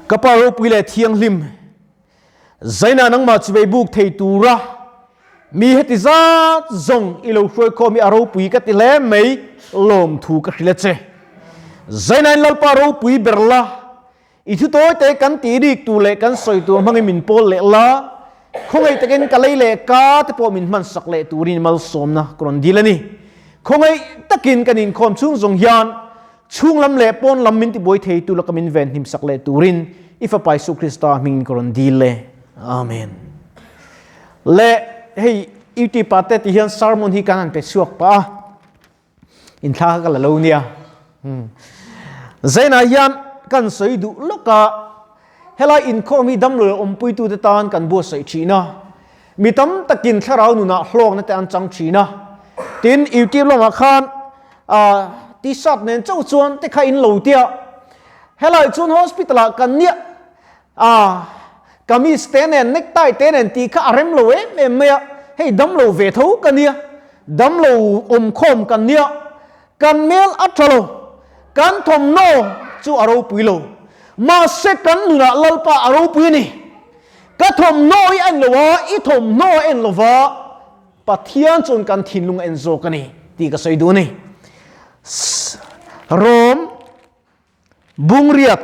Ka Pa ropui leh thianghlim, Zaina nangmah chivei buk thei tura mi heti zat zawng i lo hruai khawm hi a ropui ka ti hle mai, lawmthu ka hrilh a che. Zainain Lalpa ropui ber la, I thu tawi te kan tih rik tur leh kan sawi tur hmangin min pawl leh la, khawngaih takin ka lei leh ka te pawh min hmansak leh turin malsawmna ka rawn dil a ni. Khawngaih takin kan inkhawm chhung zawng hian chhung lam leh pawn lam min tibuai thei tu laka min ven himsak leh turin i Fapa Isu Krista hmingin ka rawn dil e. Amen. Le hei YouTube ah te ti hian sermon hi kan han pe chhuak pah a. Inthla kha ka la lo nia. Zainah hian kan sawi duh lawk a, helai inkhawm hi damlo awmpuitute tan kan buatsaih thin a, mi tam takin thlarau nunah hlawkna te an chang thin a. Tin, YouTube lamah khan t-shirt nen chauh chuan te kha in lo tia, helai chuan hospital ah kan nia, kamis te nen necktie te nen tih kha a rem lo em em mai a, hei damlo ve tho ka nia, Damlo awmkhawm kan nia, kan mel a tha lo, kan thawmhnaw chu a ropui lo. Mahse kan nunah Lalpa a ropui a ni. Ka thawmhnaw hi a en lo a, i thawmhnaw a en lo va, Pathian chuan kan thinlung a en zawk a ni tih ka sawi duh a ni. Rom Bungriat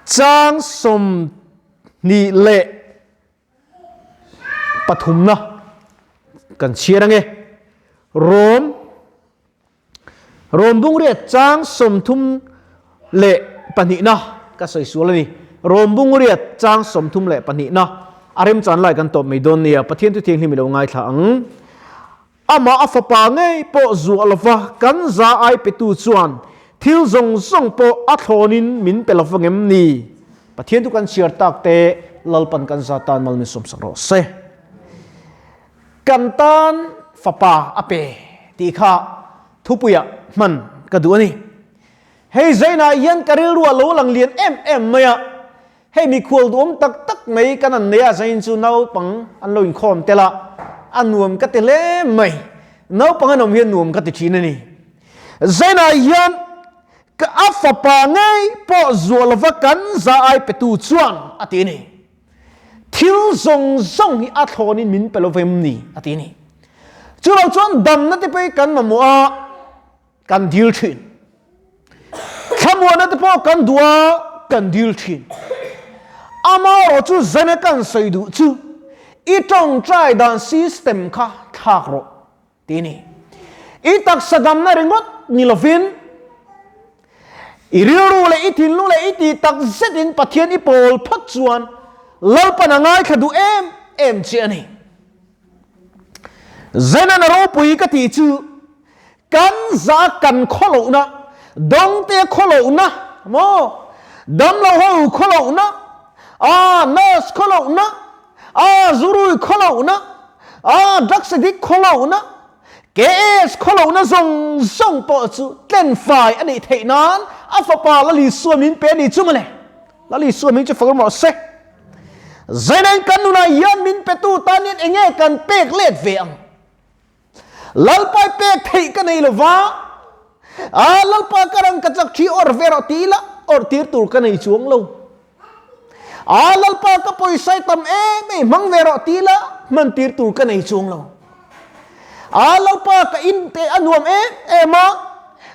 chang 20 leh Pathumna kan chhiar ange. Rom Rom bungriat chang 32na ka sawi sual a ni. Rom bungriat chang 32na a remchan lai kan tawp mai dawn nia. Pathian chu thianghlim i lo ngaithla ang. Amah a fapa ngei pawh zuah lova kan za ai petu chuan thil zawng zawng pawh a thlawnin min pe lova ngem ni? Pathian chu kan chhiar tak te Lalpan kan za tan mal min sawmsak rawh se. Kan tan fapa a pe tih kha thupuiah hman ka duh a ni. Hei zainah hian ka rilru a lo lang lian em em mai a, Hei mikhual duhawm tak tak mai kan an nei a, zain chu naupang an lo inkhawm tel a, a nuam ka ti hle mai. Naupang an awm hian nuam ka ti thin a ni. Zainah hian ka a fapa ngei pawh zuah lova kan za ai petu chuan a ti a ni. Thil zawng zawng hi a thlawnin min pe lo vem ni a ti a ni. Chu lo chuan damna te pawh hi kan mamawh a, kan dil thin. Thlamuanna te pawh kan duh a, kan dil thin. Amaherawh chu zana kan sawi duh chu i tawngtai dan system kha thlak rawh ti a ni. I taksa damna ringawt ni lovin i rilru leh i thinlung leh i tih tak zetin Pathian i pawl phawt chuan Lalpan a ngaithla duh em em che a ni. Zana ropui ka tih chu Kan za kan khawlohna, dawngte khawlohna maw, damlo ho khawlohna, aa nurse khawlohna, aa zurui khawlohna, aa drugs addict khawlohna, KS khawlohna zawng zawng pawh chu tlenfai a nih theih nan a fapa Lal Isua min pe a ni chu mawle. Lal Isua min chu fak rawh se. Zainain kan nunah hian min petu tan hian enge kan pek let ve ang? Lalpa pek theih ka nei lova, a Lalpa ka rang ka chak thi awr ve rawh ti ila awr tir tur ka nei chuang lo. A Lalpa ka pawisa i tam em em hmang ve rawh ti ila hman tir tur ka nei chuang lo. A Lalpa ka in te a nuam em em a,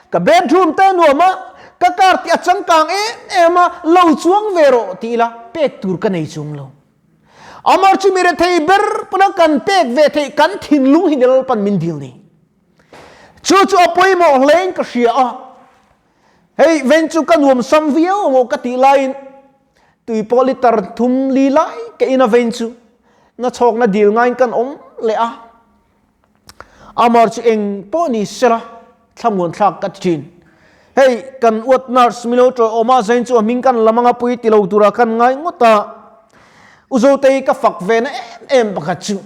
ka bedroom te a nuam a, ka car te a changkang em em a, lo chuang ve rawh ti ila pek tur ka nei chuang lo. Amar chu mi rethei ber pawna kan pek ve theih kan thinlung hi ni Lalpan min dil ni. Chu chu a pawimawh hlein ka hria a. Hei ven chu ka nuam sam viau ang aw ka tih laiin tui pawh litre thum li lai ka in a ven chu na chhawkna dil ngaiin kan awm leh a. Amar chu eng pawh ni sela thlamuan thlak ka ti thin. Hei kan uat nurse milo tawih awm a zain chu a hming kan lam anga pui ti lo tura kan ngai ngawt a. U Zotei ka fak ve na em em pakhat chu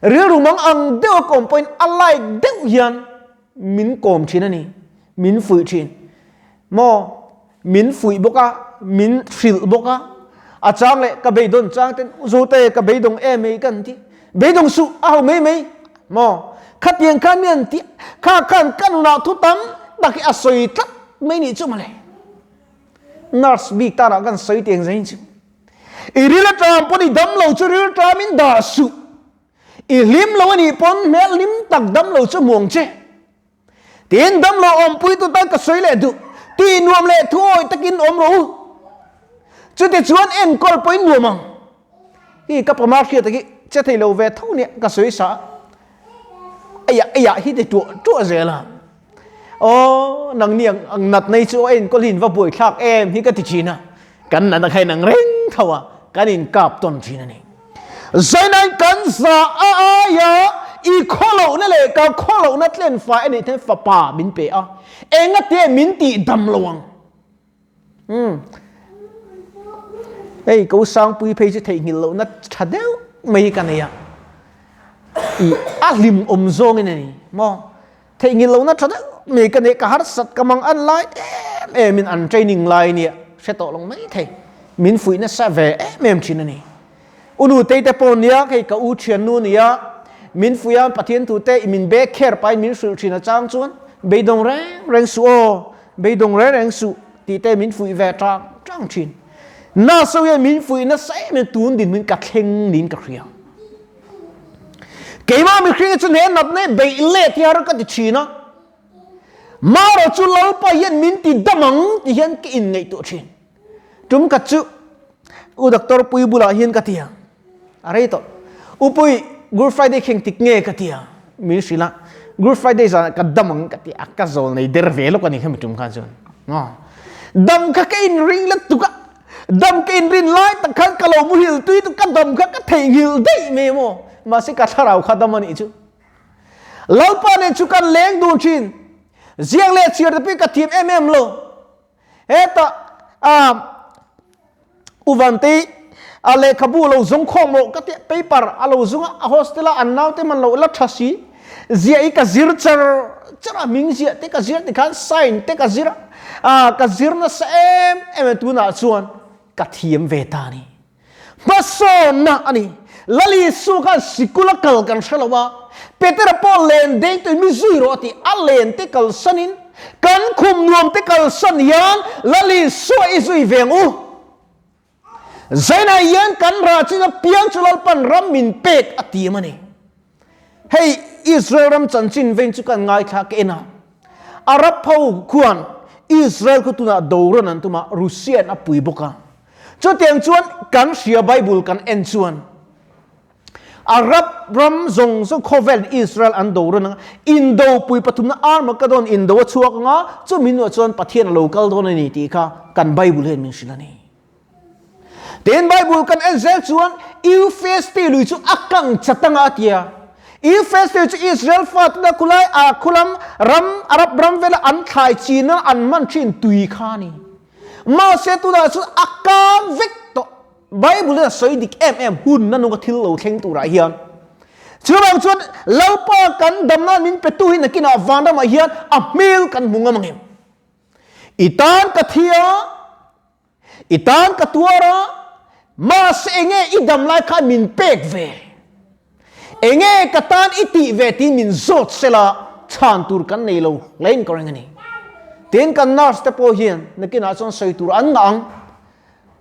rilru mang ang deuh a kawm pawhin a like deuh hian min kawm thin a ni, min fuih thin. Maw min fuih bawk a, min hrilh bawk a, a chang leh ka beidawn chang ten u Zote ka beidawng em ei kan ti, beidawng suh a ho mai mai maw khatiang khan mi an ti, kha khan ka nunah thu tam tak hi a sawi tlat mai nih chu mawle. Nurse bik tan ah kan sawi tiang zain chu. I ril a ṭam pawn i dam lo chu ril ṭam in dah suh. I hlim lo a nih pawn hmel hlim tak dam lo chu hmuang che. Tin dam lo awmpui tu tan ka sawi leh duh. Tih nuam leh thu awih takin awm rawh u. Chuti chuan enkawl pawhin nuam ang. Hi ka pama hriat hi che thei lo ve tho nia ka sawi sa. Aiah aiah hi ti tuah tuah zel a. Aw nangni ang ang nat nei chu a enkawl hi in va buai thlak em hi ka ti thin a. Kan nat ang kha in ang reng tho a, kan in kap tawn thin a ni. Zainain kan za a aia i khawlohna leh ka khawlohna tlen fai a nih then fapa min pe a, engate min tih dam lo ang. Umm. Hei ko sangpui phei chu theihnghilh lohna tha deuh mai hi ka nei a. I a hlim awm zawngin a ni maw? Theihnghilh lohna tha deuh mai ka nei ka harsat ka mang an lai em em in an training lai nia hre tawh lo mai thei. Min fuih nasa ve em em thin a ni. U nutei te pawh nia hei ka u thiannu nia min fuih a Pathian thu te min be kher pahin min hrilh thin a chang chuan beidawng reng reng suh aw. Beidawng reng reng suh tih te min fuih ve tang tang thin. Nasa hian min fuih nasa em em tun dinhmun ka thleng niin ka hria. Keimah mihring hi chu hne nat nei beih let hi har ka ti thin a. Mara chu Lalpa hian min ti dam ang ti hian ka inngaihtuah thin. Tum khat chu U Doctor Pui bulah hian ka ti a. A rei tawh. U Pui, Good Friday kheng tik nge ka ti a? Min hrilh a. Good Friday zanah ka dam ang ka ti a, ka zawl nei der ve lawk a ni khami tum khan chuan. Aw. Dam kha ka inring la tuk a, dam ka inrin lai tak khan ka lo muhil tui tu ka dam kha ka theihnghilh daih mai maw. Mahse ka thlarau kha dam a nih chu. Lalpa nen chu kan leng dun thin. Ziak leh chhiar te pawh ka thiam em em lo. Hetah a Uvante a lehkhabu lo zung khawm rawh ka tia paper a lo zung a, a hostel a an naute man lo la tha si. Ziah hi ka zir char char a, hming ziah te ka zir tikhan sign te ka zir a, a ka zir nasa em em a tunah chuan ka thiam ve ta a ni. Hmasawnna a ni. Lal Isu khan sikul a kal kan hre lo a, Petera pawh len deng tuin mi zui rawh a ti. A len te kalsanin kan khum nuam te kalsan hian Lal Isu a i zui ve ang u. Zainah hian kan rah chin apiang chu Lalpan ram min pek a ti em a ni. Hei Israel ram chanchin veng chu kan ngaithla ka en a. Arab ho khuan Israel khu tunah do rawn an tum a, Russia in a pui bawk a. Chutiang chuan kan hria Bible kan en chuan Arab ram zawng zawng khawvel Israel an do run anga indo pui pathumna Armageddon indo a chhuak anga chumi hnuah chuan Pathian a lo kal dawn a ni tih kha kan Bible hian min hrilh a ni. Tin Bible kan en zel chuan Euphrates lui chu a kang chat anga a tia. Euphrates chu Israel fatena khulai a khulam ram Arab ram vela an thlai china an hman thin tui kha a ni. Mahse tunah chuan a kang vek tawh. Bible in a sawi dik em em hun na nunga thil lo thleng turah hian. Chuvang chuan Lalpa kan damna min petu hi nakinah vanramah hian a hmel kan hmu ngam angem. I tan ka thi a, i tan ka tuar a, mahse enge i dam lai khan min pek ve. Enge ka tan i tih ve tiin min zawt sela chhan tur kan nei lo hlein ka ring a ni. Tin kan nurse te pawh hian nakinah chuan sawi tur an ngah ang.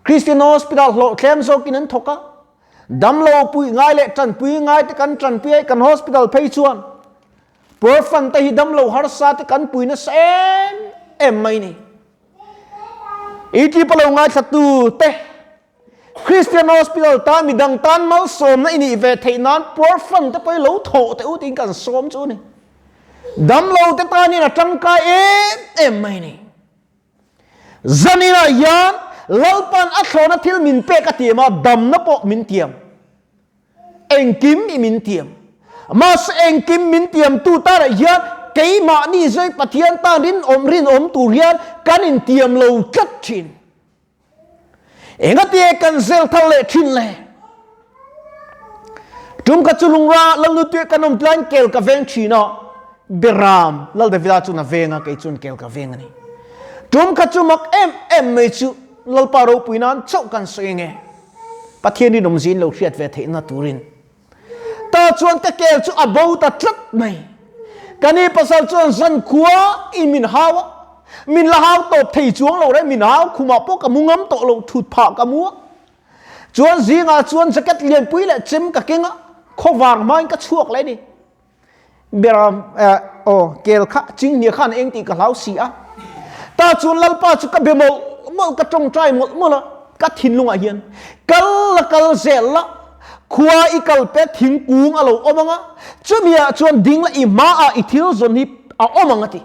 Christian Hospital hlawh thlem zawkin an thawk a, damlo puih ngai leh tanpui ngai te kan tanpui a, kan hospital phei chuan poor fund te hi damlo harsa te kan pui nasa em em mai ni. Iti palo ngaithla tu te Christian Hospital tan midang tan malsawmna i nih ve theih nan poor fund te pawh hi lo thawh teh u tiin kan sawm chu a ni. Damlo te tanin a tangkai em em mai a ni. Zaninah hian Lalpan a thlawhna thil min pek a tiam a, damna pawh min tiam. Engkim i min tiam. Mahse engkim min tiamtu tanah hian keimahni zui Pathian tan rinawm rinawm tur hian kan intiam lo tlat thin. Engatie kan zel thar leh thin le? Tum kha chu lungra Lalnutuia kan awm tlaiin kel ka veng thin a, Beram Lal Davida chuan a veng a, kei chuan kel ka veng a ni. Tum kha chu mak em em mai chu Lalpa ropui nan chauh kan sawi nge? Pathian rinawmzia in lo hriat ve theihna turin. Ta chuan ka kel chu a bo ta tlat mai. Ka ni pasal chuan zankhua i min hau a. Min la hau tawp thei chuang lo reng, min hau khumah pawh ka mu ngam tawh lo, thut phah ka mu a. Chuan zingah chuan jacket lianpui leh chem ka keng a, khawvar hmain ka chhuak leh a ni. Beram aw kel kha chinghnia khan eng tih ka hlau si a. Ta chuan Lalpa chu ka be mawlh mawlh, ka tawngtai mawlh mawlh a, ka thinlungah hian kal la kal zel la, khua i kal pe thingkung a lo awm ang a, chumiah chuan ding la i hmaah i thil zawn hi a awm ang a ti.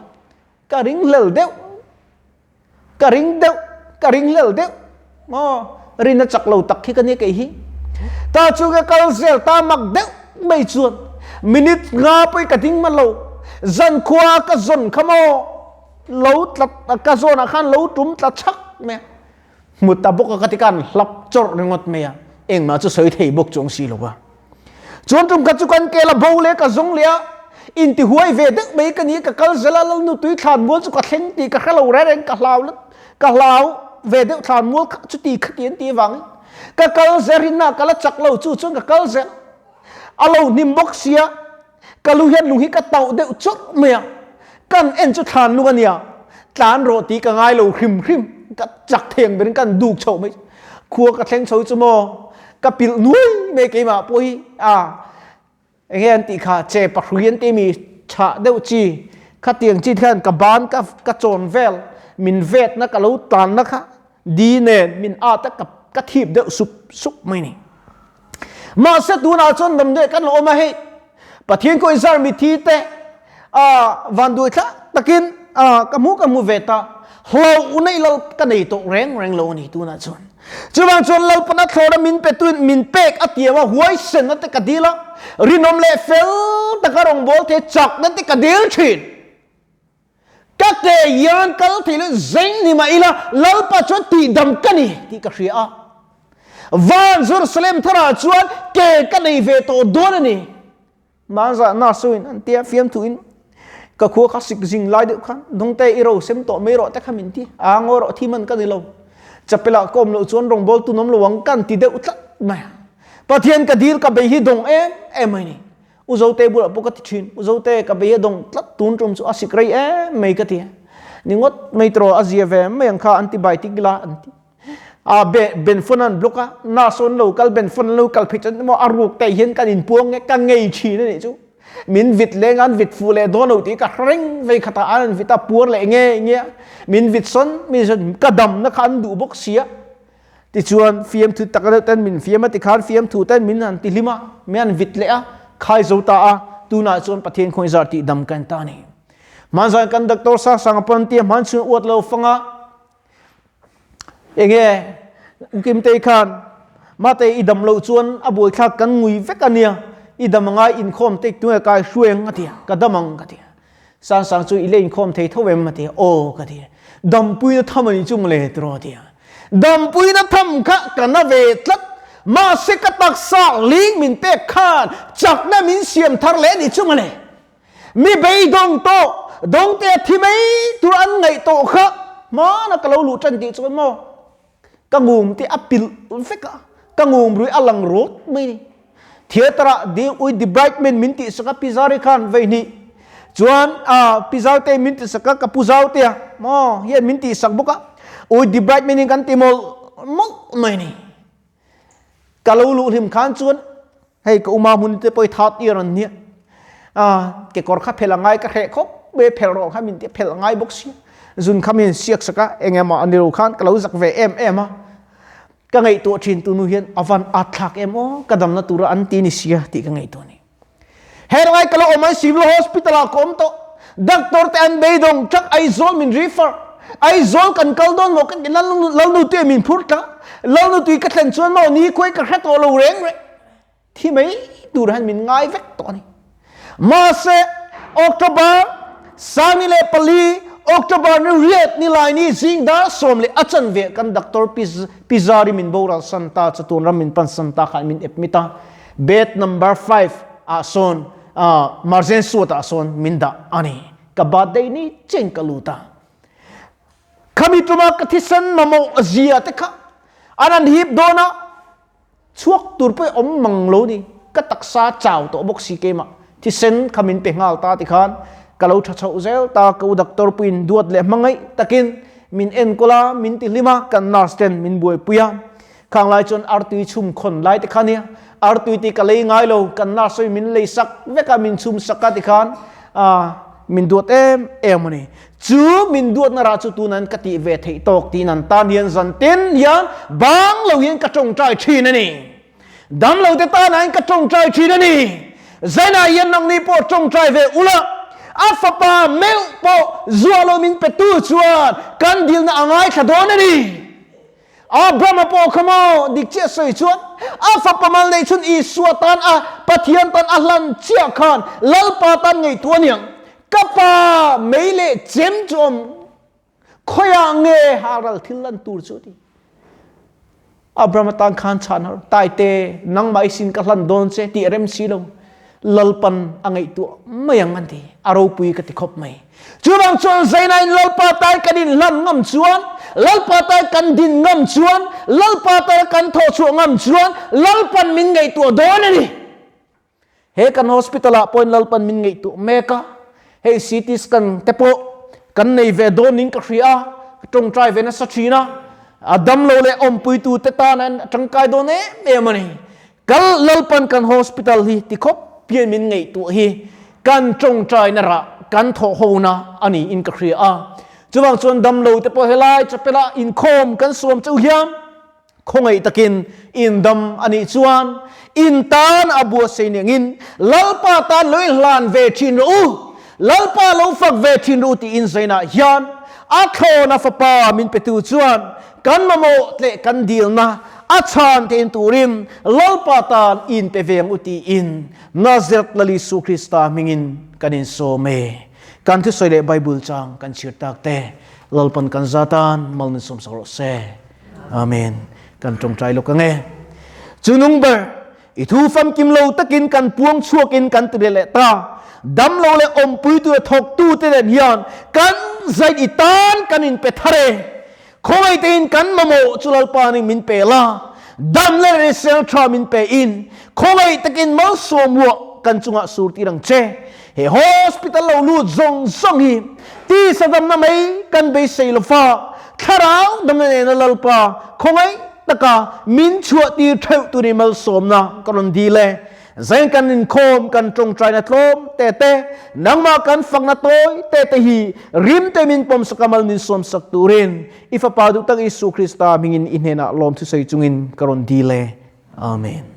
Ka ringhlel deuh. Ka ring deuh, ka ringhlel deuh. Maw, rin a chak lo tak khi ka nia kei hi. Ta chu ka kal zel ta mak deuh mai chuan minute nga pawh i ka ding man lo. Zan khua ka zawn kha maw lo tla ka zawn ah khan lo tum tla chhak mai a. Hmu ta bawk a ka ti khan hlap chawrh ringawt mai a, engmah chu sawi thei bawk chuang si lo a. Chuan tum khat chu kan kel a bo leh ka zawng leh a, inti huai ve deuh mai ka ni, ka kal zel a, Lalnu tui thlan mual chu ka thleng tih ka hre lo reng reng, ka hlau ka hlau ve deuh thlan mual kha chu ti kha ti an tih avangin ka kal zel rinna ka la chak lo chu chuan ka kal zel a lo hnim bawk sia, ka lu hian lung hi ka tauh deuh chawrh mai a, kan en chu thlan lung a nia, tlan rawh tih ka ngai lo hrim hrim, ka chak thei ang berin kan duk chhoh mai, khua ka thleng chho chu maw ka pilh nuai mai keimah pawh hi a enge an tih kha che pahrui an tih mi chhah deuh chi khatiang chi te khan ka ban ka ka chawn vel min vetna ka lo tlanna kha di nen min at a ka thip deuh sup sup mai ni. Mahse tunah chuan damdawi kan la awm a hei Pathian kawih zar mithi te a vanduai thlak takin a ka hmu ka hmu ve ta hlauh nei lal ka nei tawh reng reng lo a ni tunah chuan. Chuvang chuan Lalpana thlawna min pe tuin min pek a tiam a huaisenna te ka dil a rinawm leh fel taka rawngbâwl thei chakna te ka dil thin. Ka ke hian kal thei lo zeng ni mah ila Lalpa chuan tihdam ka ni tih ka hria a. Van Jerusalem tharah chuan ke ka nei ve tawh dawn a ni. Manza nurse-in an tia fiamthuin ka khua kha sik zing lai deuh khan dawngte i ro sem tawh mai rawh te kha min ti a ngaw rawh thi man ka ni lo. Chapel-ah ka awm loh chuan rawngbâwl tun awm lo ang kan ti deuh tlat mai a. Pathian ka dil ka bei hi dawng em em mai ni. U Zote bulah pawh ka ti thin, U Zote ka bei a dawng tlat tun tum chu a sik rei em mai ka ti. Ni ngawt mai tiraw a zia ve mai ang kha antibiotic la an ti. A be ben phone an block a, nurse an lo kal ben phone an lo kal phei chuan emaw a ruk te hian kan inpuang nge ka ngei thin a nih chu. Min vit leng an vit fuh leh dawn lo tih ka hre reng vei khatah an an vit a puar leh nge nge a. Min vit sawn mi sawn ka damna kha an duh bawk sia. Tichuan, fiamthu tak deuh ten min fiam a, tikhan fiamthu ten min han ti hlim a, min han vit leh a, khai zo ta a, tunah chuan Pathian khawi zar tih dam kan ta a ni. Hmanzan kan doctor Sangsanga pawn tia hman chhung uat lo fang a, enge Ukimtei khan mate i dam loh chuan a buaithlak kan ngui vek a nia, i dam angai inkhawm te tunge kai hruai ang a ti a, ka dam ang ka ti a. Sangsang chu i le inkhawm thei tho em a ti a, aw ka ti a, dampuina tham a nih chu mawle tiraw a ti a, dampuina tham kha ka na ve tlat, mahse ka taksa ling min pek khan chakna min siam thar leh a nih chu mawle, mi beidawng tawh dawngte a thi mai tur an ngaih tawh kha hmana ka lo luh tan tih chuan maw ka ngum te a pilh vek a, ka ngum rui a lang rawt mai ni. Theatre ah di ui the brightman min tih sak a Pi Zari khan vei hnih chuan a Pi Zaute min tih sak a ka Pu Zaute a maw hian min tih sak bawk a ui the brightman in kan ti mawlh mawlh mai ni. Ka lo luh hlim khan chuan hei ka uma hmun te pawh i that tir an nia a kekawr kha phel a ngai ka hreh khawp mai phel rawh kha min ti phel a ngai bawk sia zun kha min siak sak a engemaw a ni lo khan ka lo zak ve em em a ka ngaihtuah thin tu nu hian a van at thlak em aw ka damna tura an ti ni sia tih ka ngaihtuah ni he rawng ai ka lo awm ai civil hospital ah ka awm tawh doctor te an beidawng thak Aizawl min refer Aizawl kan kal dawn maw kan ti lalnu tui min phur tla lalnu tui ka thlen chuan maw ni khuai ka hre tawh lo reng reng thi mai tur hian min ngai vek tawh a ni. Mahse, October 24, October ni riat ni lai ni zing dar 10:15 kan Doctor Pizari min boral san ta chatuan ram min pan san ta khan min ep mit a. Bed number 5 ah sawn Marzen suat ah sawn min dah a ni. Ka birthday ni cheng ka lut a. Khami tuma ka thisen mamawh zia te kha an an hip dawn a. Chhuak tur pawh i awm mang lo ni, ka taksa chau tawh bawk si keimah thisen kha min pe nghal ta tikhan Ka lo tha chhoh zel ta, ka u doctor puiin duat leh hmangaih takin min enkawl a, min ti hlim a, kan nurse ten min buaipui a. Khang lai chuan artui chhum khawn lai te kha nia, artui tih ka lei ngai lo, kan nurse hi min lei sak vek a, min chhum sak a tikhan min duat em em a ni. Chu min duatna rah chu tunan ka tih ve theih tawk tiin an tan hian zan tin hian bang lo hian ka tawngtai thin a ni. Dam lo te tanain ka tawngtai thin a ni. Zainah hian nangni pawh tawngtai ve ula, a fapa meuh pawh zuah lo min petu chuan kan dilna a ngaithla dawn a ni. Abrahama pawh kha maw dik chiah sawi chuan a fapa mal neih chhun Isua tan a Pathian tan a hlan chiah khan Lalpa tan ngaihtuah a niang. Ka pa mei leh chem chu awm khawiah nge halral thil lan tur chu ti. Abrahama tan khan chhan har taite nangmah i sin ka hlan dawn che tih rem si lo. Lalpan a ngaihtuah mai ang an ti. A ropui ka ti khawp mai. Chuvang chuan Zainain Lalpa tan kan inhlan ngam chuan, Lalpa tan kan din ngam chuan, Lalpa tan kan thawh chhuah ngam chuan Lalpan min ngaihtuah dawn a ni. He kan hospital ah pawhin Lalpan min ngaihtuah mek a, hei CT scan te pawh kan nei ve dawn in ka hria a, ka tawngtai ve nasa thin a, a damlo leh awmpuitu te tan a tangkai dawn em em a ni. Kal Lalpan kan hospital hi ti khawp pian min ngaihtuah hi kan tawngtaina rah kan thawh hona a niin ka hria a. Chuvang chuan damlo te pawh helai chapela inkhawm kan suam chauh hian khawngaih takin in dam a nih chuan in tan a buatsaih niangin Lalpa tan lo inhlan ve thin rawh u, Lalpa lo fak ve thin rawh u tiin zainah hian a thlawna fapa min petu chuan kan mamawh tleh kan dilna A chhan thein turin Lalpa tan in pe veng u tiin Nazareth Lal Isu Krista hmingin kan insawm e. Kan thusawi leh Bible chang kan chhir tak te Lalpan kan za tan mal min sawmsak rawh se. Amen. Kan tawngtai lawk ang e. Chu nung ber i thu famkim lo takin kan puang chhuakin kan ti leh ta. Dam lo leh awmpui tu leh thawktu te nen hian kan zain i tan kan in pe thar e. Khawngaih tein kan mamawh chu Lalpa nih min pe la, dam le hrisel tha min pe in khawngaih takin malsawm ruah kan chungah sur tir ang che. He hospital lo lut zawng zawng hi tisa damna mai kan beisei lo fa, thlarau damna nena Lalpa khawngaih taka min chhuah tir theuh tur i malsawmna ka rawn dil e. Zain kan inkhawm kan tawngtaina tlawm te te, nangmah kan fakna tawi te te hi rim te min pawmsak a mal min sawmsak turin i Fapa duh tak Isu Krista hmingin i hnenah lawmthu sawi chungin ka rawn dil e. Amen.